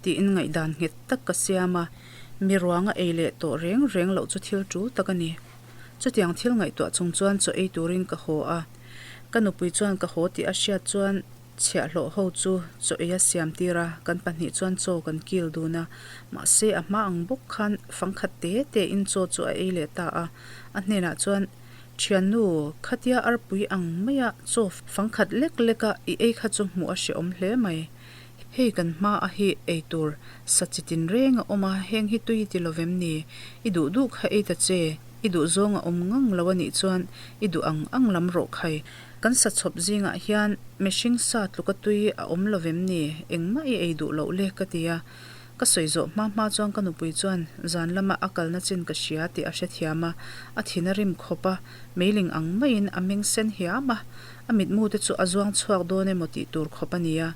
tiin ngaihdan nghet tak ka siam a. Mi ruanga ei leh tawh reng reng loh chu thil tul tak a ni. Chutiang thil ngaihtuah chung chuan chaw ei turin ka haw a. Ka nupui chuan ka haw tih a hriat chuan Chhiahhlawh ho chu chaw ei a siam tir a, kan pahnih chuan chaw kan kil dun a. Mahse a hma ang bawk khan fangkhat te te in chaw chu a ei leh ta a. A hnenah chuan, Thiannu, khatia arpui ang maia chaw fangkhat lek lek a i ei kha chu hmuh a hrehawm hle mai. Hei kan hma a hi ei tur sa chi tin reng a awm a, heng hi tui i ti lovem ni? I duh duh kha ei ta che, i duh zawng a awm ngang lo a nih chuan i duh ang ang lam rawh khai. Kan sa chhawp zingah hian mihring sa tluka tui a awm lo vem ni? Engmah i ei duh loh le ka ti a. Ka sawi zawh hma hma chuan ka nupui chuan zan lama a kalna chin ka hria tih a hrethiam a, a thin a rim khawp a, meiling ang maiin a meng sen hiam a, a mitmu te chu a zuang chhuak dawn emaw tih tur khawp a ni a,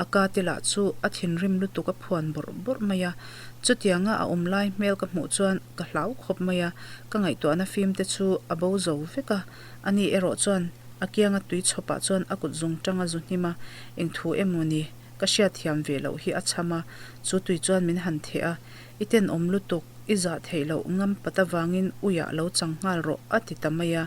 a ka te lah chu a thinrim lutuk a phuan bawrh bawrh mai a. Chutianga a awm lai hmel ka hmuh chuan ka hlau khawp mai a, ka ngaihtuahna fim te chu a bo zo vek a. Ani erawh chuan a kianga tui chhawpah chuan a kut zung tang a zu hnim a, eng thu emaw ni, ka hriatthiam ve loh hi a chham a, chu tui chuan min han theh a, I tenawm lutuk, i zah theih loh ngam pat avangin uiah lo chang nghal rawh a ti ta mai a,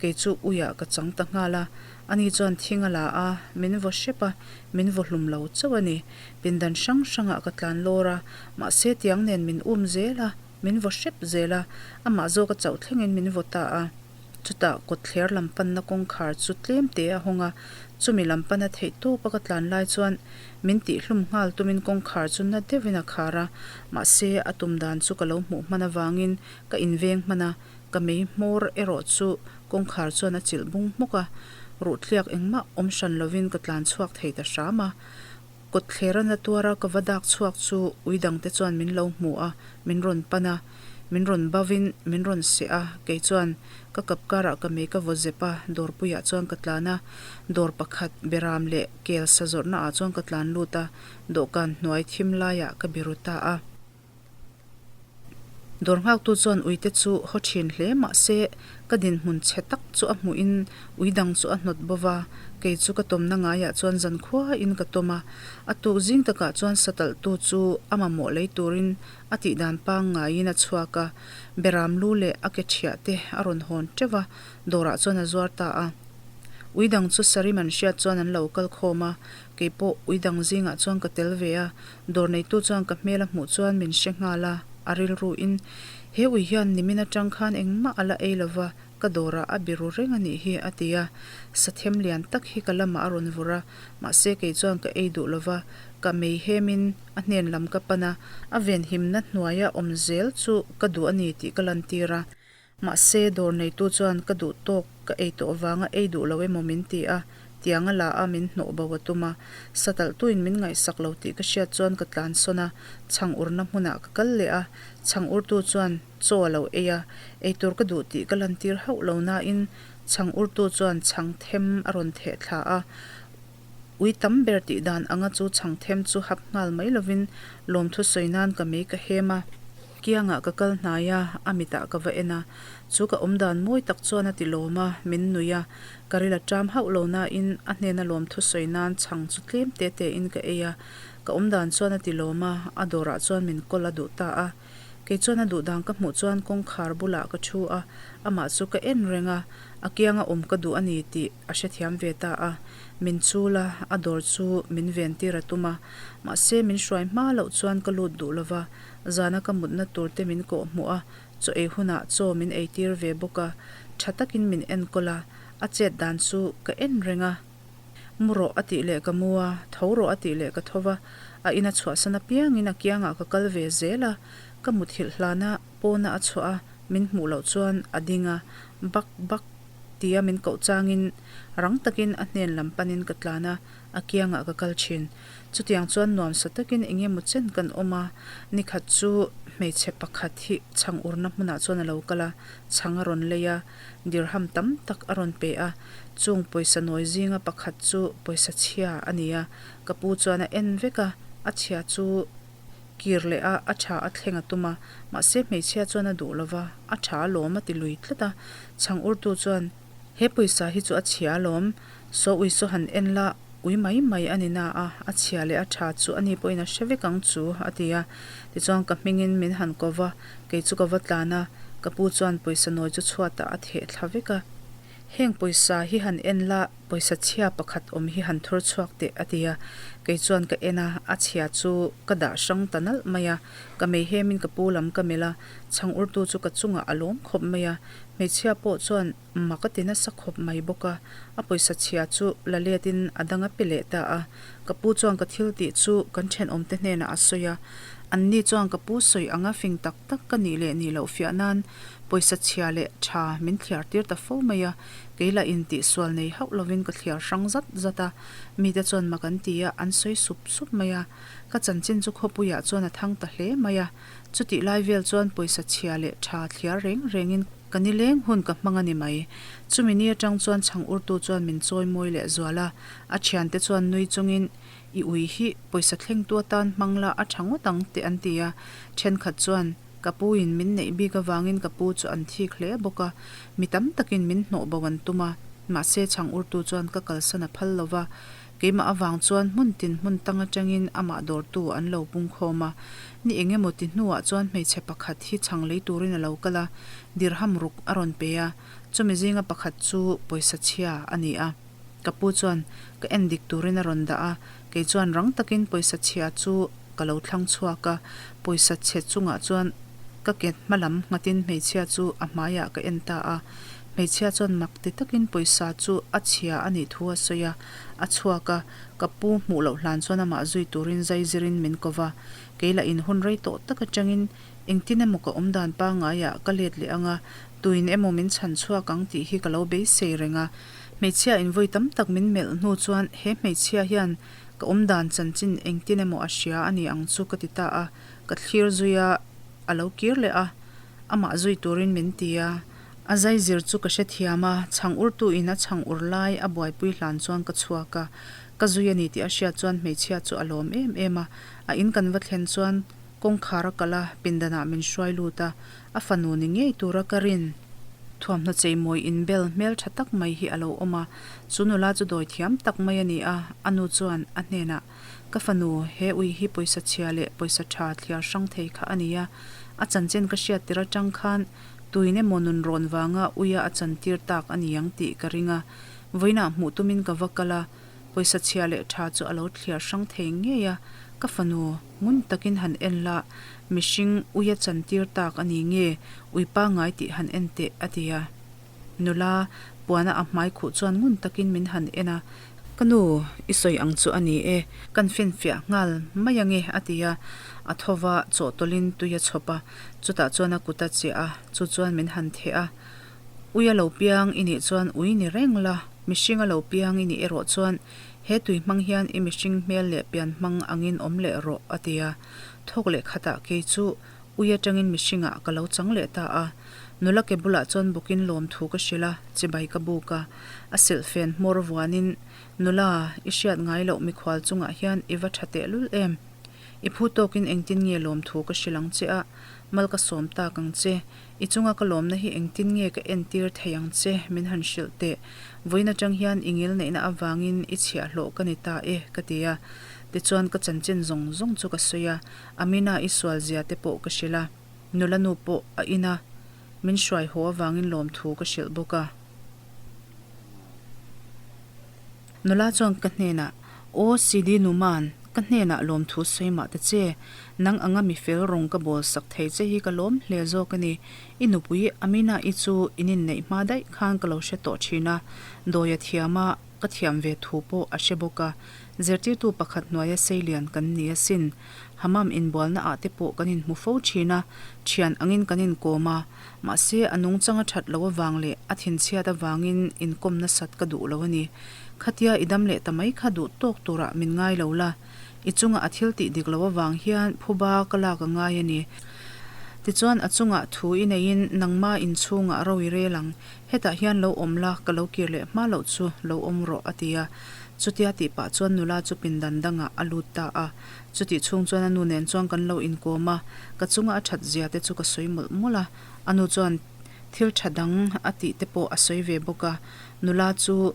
kei chu uiah ka chang ta nghal a, ani chuan thing a la a, min vaw hrep a, min vaw hlum lo chauh a ni. Pindan hrang hrangah ka tlan lawr a, mahse tiang nen min um zel a, min vaw hrep zel a, amah zawk a chauh thlengin min vaw ta a. Chutah kawtthler lam panna kawngkhar chu tlem te a hawng a, chumi lam pana theih tawp a ka tlan lai chuan min tihhlum nghal tumin kawngkhar chu na deuhin a khar a, mahse a tum dan chu ka lo hmuh hman avangin ka inveng hman a, ka mei hmawr erawh chu kawngkhar chuan a chilh bung hmawk a, ruhtliak engmah awm hran lovin ka tlan chhuak thei ta hram a. Kawtthler a na tuar a ka va dak chhuak chu ui dangte chuan min lo hmu a, min rawn pan a, min rawn bavin min rawn seh a, kei chuan ka kap karah ka mei ka vaw zep a, dawrpuiah chuan ka tlan a, dawr pakhat beram leh kel sa zawrhna ah chuan ka tlan lut a, dawhkan hnuai thim laiah ka biru ta a. Dawr nghaktu chuan uite chu haw thin hle mah se ka dinhmun chhe tak chu a hmuhin ui dang chu a hnawt bo va, kei chu ka tawmna ngaiah chuan zankhuain ka tawm a. A tuk zing takah chuan satalhtu chu a mamawh lei turin a tihdan pangngaiin a chhuak a, beram lu leh a ke thiah te a rawn hawn teuh a, dawrah chuan a zuar ta a. Ui dang chu sarim an hriat chuan an lo kal khawm a, kei pawh ui dang zingah chuan ka tel ve a, Dawr neitu chuan ka hmel a hmuh chuan min hre nghal a, a rilruin, He ui hian nimin atang khan engmah a la ei lo va, ka dawrah a biru reng a nih hi, a ti a. Sathem lian tak hi ka lamah a rawn vur a, mahse kei chuan ka ei duh lo va, ka mei hemin a hnen lam ka pan a, a venhimna hnuaia awm zel chu ka duh a ni tih ka lantir a. Mahse, dawr neitu chuan ka duh tawk ka ei tawh vanga ei duh lo emaw min ti a, tiang a la a min hnawh bo a tum a. Satalhtuin min ngaihsak lo tih ka hriat chuan ka tlan sawn a, chhang urna hmunah ka kal leh a, chhang urtu chuan chaw a lo ei a, eitur ka duh tih ka lantir hauh lo nain chhang urtu chuan chhang them a rawn theh thla a. Ui tam ber tih dan anga chu chhang them chu hap nghal mai lovin lawmthu sawi nan ka mei ka hem a. Kiangah ka kal hnai a, a mitah ka va en a. Chu ka awm dan mawi tak chuan a ti lawm a, min nui a. Ka ril a ṭam hauh lo nain a hnena lawmthu sawi nan chhang chu tlem te tein ka ei a. Ka awm dan chuan a ti lawm a, a dawrah chuan min kawl a duh ta a. Kei chuan a duh dan ka hmuh chuan kawngkhar bulah ka thu a, amah chu ka en reng a, a kianga awm ka duh a ni tih a hrethiam ve ta a. Min chul a, a dawr chu min ven tir a tum a, mahse min hruai hma loh chuan ka lut duh lo va, zana ka mutna tur te min kawh hmuh a, chaw ei hunah chaw min ei tir ve bawk a, tha takin min enkawl a, a chet dan chu ka en reng a. Mu rawh a tih leh ka mu a, tho rawh a tih leh ka tho va, a ina chhuahsan apiangin a kiangah ka kal ve zel a, ka muthilh hlana pawna a chhuah a, min hmuh loh chuan a ding a, bak bak tia min koh changin rang takin a hnen lam panin ka tlan a, a kiangah ka kal thin. Chutiang chuan nuamsa takin eng emaw chen kan awm a, nikhat chu hmeichhe pakhat hi chhang urna hmunah chuan a lo kal a, chhang a rawn lei a, dirham tam tak a rawn pe a, chung pawisa nawi zinga pakhat chu pawisa chhia a ni a, ka pu chuan a en vek a, a chhia chu kir leh a, a tha a thleng a tum a, mahse hmeichhia chuan a duh lo va, a tha alawm a ti lui tlat a, chhang urtu chuan he pawisa hi chu a chhia alawm, saw ui saw han en la, ui mai mai a ni na a, a chhia leh a tha chu ani pawhin a hre vek ang chu a ti a, tichuan ka hmingin min han ko va, kei chu ka va tlan a, ka pu chuan pawisa nawi chu chhuatah a theh thla vek a. Heng pawisa hi han en la, pawisa chhia pakhat awm hi han thur chhuak teh a ti a, kei chuan ka en a, a chhia chu ka dah hrang ta nalh mai a, ka mei hemin ka pu lam ka melh a, chhang urtu chu ka chungah a lawm khawp mai a, hmeichhia pawh chuan mak a ti nasa khawp mai bawk a, a pawisa chhia chu la letin a dang a pe leh ta a, ka pu chuan ka thil tih chu kan thenawmte hnenah a sawi a, anni chuan ka pu sawi anga fing tak tak ka nih leh nih loh fiah nan Pawisa chhia leh tha min thliar tir ta fo mai a, kei lah in tihsual nei hauh lovin ka thliar hrang zat zat a, mite chuan mak an ti a, an sawi sup sup mai a. Ka chanchin chu khawpuiah chuan a thang ta hle mai a, chutih lai vel chuan pawisa chhia leh tha thliar reng rengin ka nileng hun ka hmang a ni mai. Chumi ni atang chuan chhang urtu chuan min chawi mawi leh zual a, a thiante chuan nui chungin i ui hi pawisa thlengtu atan hmang la a tha ngawt ang teh an ti a, thenkhat chuan Ka pu in min neih bik avangin ka pu chu an thik hle bawk a, mi tam takin min hnawh bo an tum a, mahse chhang urtu chuan ka kalsan a phal lo va, keimah avang chuan hmun tin hmun tang atangin amah dawrtu an lo pung khawm a. Ni eng emaw ti hnuah chuan hmeichhe pakhat hi chhang lei turin a lo kal a, dirham ruk a rawn pe a, chumi zinga pakhat chu pawisa chhia a ni a. Ka pu chuan ka en dik turin a rawn dah a, Kei chuan rang takin pawisa chhia chu ka lo thlang chhuak a, pawisa chhe chungah chuan ka ke hma lam nghatin hmeichhia chu a hmaiah ka en ta a. Hmeichhia chuan mak ti takin pawisa chu a chhia a nih thu a sawi a, a chhuak a, ka pu hmuh loh hlan chuan amah zui turin zai zirin min ko va. Kei lah in hun rei tawh tak atangin engtin emaw ka awm dan pangaiah ka let leh ang a, tuin emaw min chhan chhuak ang tih hi ka lo beisei reng a. Hmeichhia in vawi tam tak min melh hnu chuan he hmeichhia hian ka awm dan chanchin engtin emaw a hria a ni ang chu ka ti ta a, ka thlir zui a, a lo kir leh a, amah zui turin min ti a, a zai zir chu ka hrethiam a, chhang urtu in a chhang ur lai a buaipui hlan chuan ka chhuak a, ka zui a ni tih a hriat chuan hmeichhia chu a lawm em em a, a in kan va thlen chuan kawngkhar a kalh a, pindanah min hruai lut a, A fanu ni ngei tura ka rin. Thuamhnaw cheimawi inbel hmel tha tak mai hi a lo awm a, chu nula chu dawi thiam tak mai a ni a, a nu chuan a hnenah, Ka fanu, he ui hi pawisa chhia leh pawisa tha thliar hrang thei kha a ni a, a chanchin ka hriat tir atang khan tuin emaw nun rawn vanga uia a chantir tak a ni ang tih ka ring a, vawiinah hmuh tumin ka va kal a, pawisa chhia leh tha chu a lo thliar hrang thei ngei a, ka fanu. Ngun takin han en la, mihring uia chantir tak a ni nge, ui pangngai tih han en teh, a ti a. Nula, puana a hmai khuh chuan ngun takin min han en a, Ka nu, i sawi ang chu a ni e, kan finfiah nghal mai ange, a ti a. A tho va, chawhtawlhin tui a chhawp a, chutah chuan a kut a chiah a, chu chuan min han theh a. Ui a lo piang i nih chuan ui ni reng la, mihring a lo piang i nih erawh chuan He tui hmang hian i mihring hmel leh pian hmang angin awm leh rawh, a ti a. Thawk leh khatah kei chu ui atangin mihringah ka lo chang leh ta a. Nula ke bulah chuan bawkin lawmthu ka hrilh a, chibai ka buk a. A silhfen hmawr vuanin, Nula, i hriat ngai loh mikhual chungah hian i va tha tehlul em? I phu tawkin engtin nge lawmthu ka hrilh ang che a, mal ka sawm tak ang che. I chunga ka lawmna hi engtin nge ka entir thei ang che min han hrilh teh. Vawiin atang hian i ngilneihna avangin i chhiahhlawh ka ni ta e, ka ti a. Tichuan ka chanchin zawng zawng chu ka sawi a, Amina i sual zia te pawh ka hrilh a, nula nu pawh a in a, min hruai haw avangin lawmthu ka hrilh bawk a. Nula chuan ka hnenah, Aw Sidi Numan, ka hnenah lawmthu sawi mah ta che, nang anga mi fel rawng ka bawl sak thei che hi ka lawm hle zawk a ni. I nupui Amina-i chu in inneih hma daih khan ka lo hre tawh thin a, dawia thiama ka thiam ve thu pawh a hre bawk a. Zirtirtu pakhat hnuaia seilian kan ni asin. Hammam inbualna ah te pawh kan inhmu fo thin a, thian angin kan inkawm a. Mahse, a nungchang a that loh avang leh a thinchhiat avangin inkawm nasat ka duh lo a ni. Khatia i dam leh ta mai kha duh tawk turah min ngai lo la. I chunga a thil tih dik loh avang hian phuba ka lak a ngai a ni. Tichuan, a chungah thu i neiin nangma inchhungah ro i rel ang. Hetah hian lo awm la, ka lo kir leh hma loh chu lo awm rawh, a ti a. Chutia tih pah chuan nula chu pindan dangah a lut ta a. Chutih chhung chuan a nu nen chuan kan lo inkawm a, ka chunga a that zia te chu ka sawi mawlh mawlh a. A nu chuan thil tha dang a tih te pawh a sawi ve bawk a. Nula chu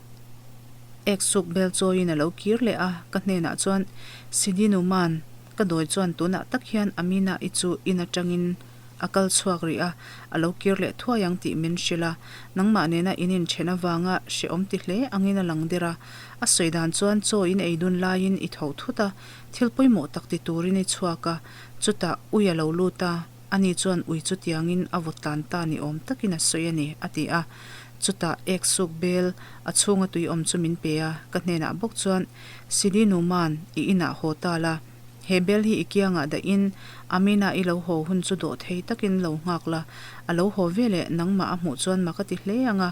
ek suk bel chawiin a lo kir leh a, ka hnenah chuan, Sidi Numan, ka dawi chuan tunah tak hian Amina-i chu in atangin a kal chhuak rih a, a lo kir leh thuai ang tih min hrilh a, nangmah nena in inṭhen avanga hrehawm ti hle angin a lang der a. A sawi dan chuan chaw in ei dun laiin i tho thut a, thil pawimawh tak ti turin i chhuak a, chutah ui a lo lut a, ani chuan ui chu tiangin a vaw tlan ta ni awm takin a sawi a ni, a ti a. Chutah ek suk bel a chhunga tui awm chu min pe a, ka hnenah bawk chuan, Sidi Numan, i inah haw ta la. He bel hi i kiangah dahin Amina i lo haw hun chu dawh thei takin lo nghak la, a lo haw ve leh nangmah a hmuh chuan mak a ti hle ang a,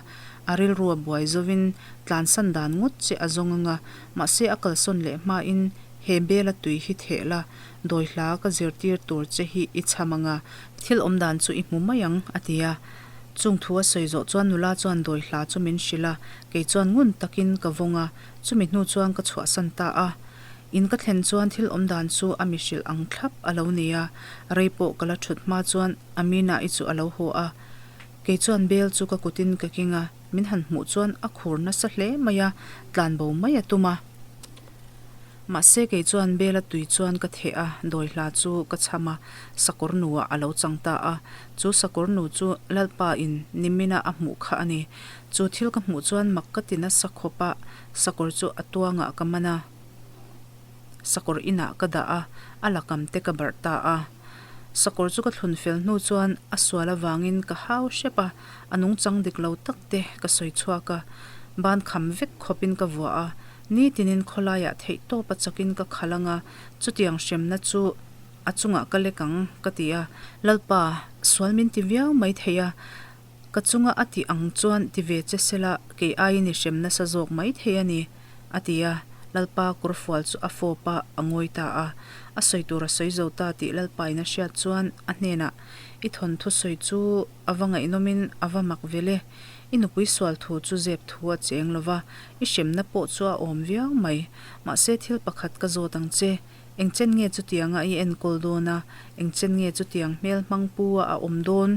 a rilru a buai zovin tlansan dan ngawt che a zawng ang a, mahse a kalsawn leh hmain he bela tui hi theh la, dawi hla ka zirtir tur che hi i chham ang a, thil awm dan chu i hmu mai ang, a ti a. Chung thu a sawi zawh chuan nula chuan dawi hla chu min hrilh a, kei chuan ngun takin ka vawng a, chumi hnu chuan ka chhuahsan ta a. In ka thlen chuan thil awm dan chu a mi hrilh ang thlap a lo ni a, rei pawh ka la thut hma chuan Amina-i chu a lo haw a. Kei chuan bel chu ka kutin ka keng a, min han hmuh chuan a khur nasa hle mai a, tlan bo mai a tum a. Mahse kei chuan bel a tui chuan ka theh a, dawi hla chu ka chham a, sakawr nuah a lo chang ta a. Chu sakawr nu chu Lalpa in nimina a hmuh kha a ni. Chu thil ka hmuh chuan mak ka ti nasa khawp a, sakawr chu a tuangah ka man a, sakawr inah ka dah a, a lakam te ka barh ta a. Sakawr chu ka thlun fel hnu chuan a sual avangin ka hau hrep a, a nungchang dik lo tak te ka sawi chhuak a, ban kham vek khawpin ka vuah a, nitinin khawlaiah theih tawp a chakin ka khalh ang a, chutiang hremna chu a chungah ka lek ang ka ti a, Lalpa, sual min ti viau mai thei a, Ka chunga a tih ang chuan ti ve che sela, kei aiin i hrem nasa zawk mai thei a ni, a ti a. Lalpa kawrfual chu a fawp a, a ngawi ta a. A sawi tur a sawi zo ta tih Lalpain a hriat chuan a hnenah, I thawnthu sawi chu a va ngaihnawmin a va mak vel e. I nupui sual thu chu zep thu a cheng lo va, i hremna pawh chu a awm viau mai. Mahse thil pakhat ka zawt ang che, engchen nge chutianga i enkawl dawn a, engchen nge chutiang hmel hmang pu a a awm dawn?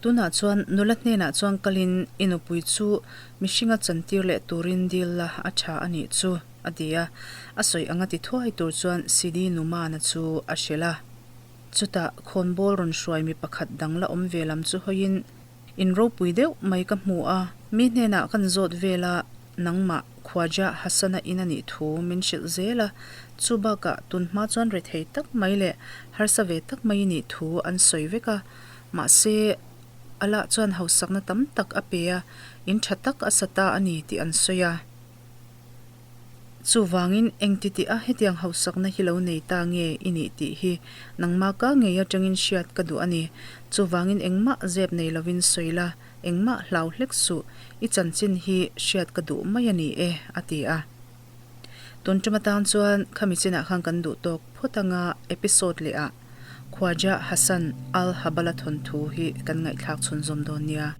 Tunah chuan nula hnenah chuan kalin i nupui chu mihringa chantir leh turin dil la a tha a nih chu, a ti a. A sawi anga ti thuai tur chuan Sidi Numana chu a hrilh a. Chutah khawnbawl rawn hruai mi pakhat dang la awm ve lam chu hawiin In ropui deuh mai ka hmu a, mi hnenah kan zawt vel a, nangmah Khawaja Hassan-a in a nih thu min hrilh zel a, chu bakah tun hma chuan rethei tak mai leh harsa ve tak mai i nih thu an sawi vek a, mahse Allah chuan hausakna tam tak a pe a, in tha tak a sa ta a ni tih an sawi a. Chuvangin, engti tih a hetiang hausakna hi lo nei ta nge i nih tih hi nangmah ka ngei atangin hriat ka duh a ni. Chuvangin engmah zep nei lovin sawi la, engmah hlau hlek suh, i chanchin hi hriat ka duh mai a ni e, a ti a. Tun tum atan chuan khami chinah khan kan duh tawk phawt anga episode leh ah. Khwaja Hassan Al-Habala thawnthu hi kan ngaihthlak chhunzawm dawn nia.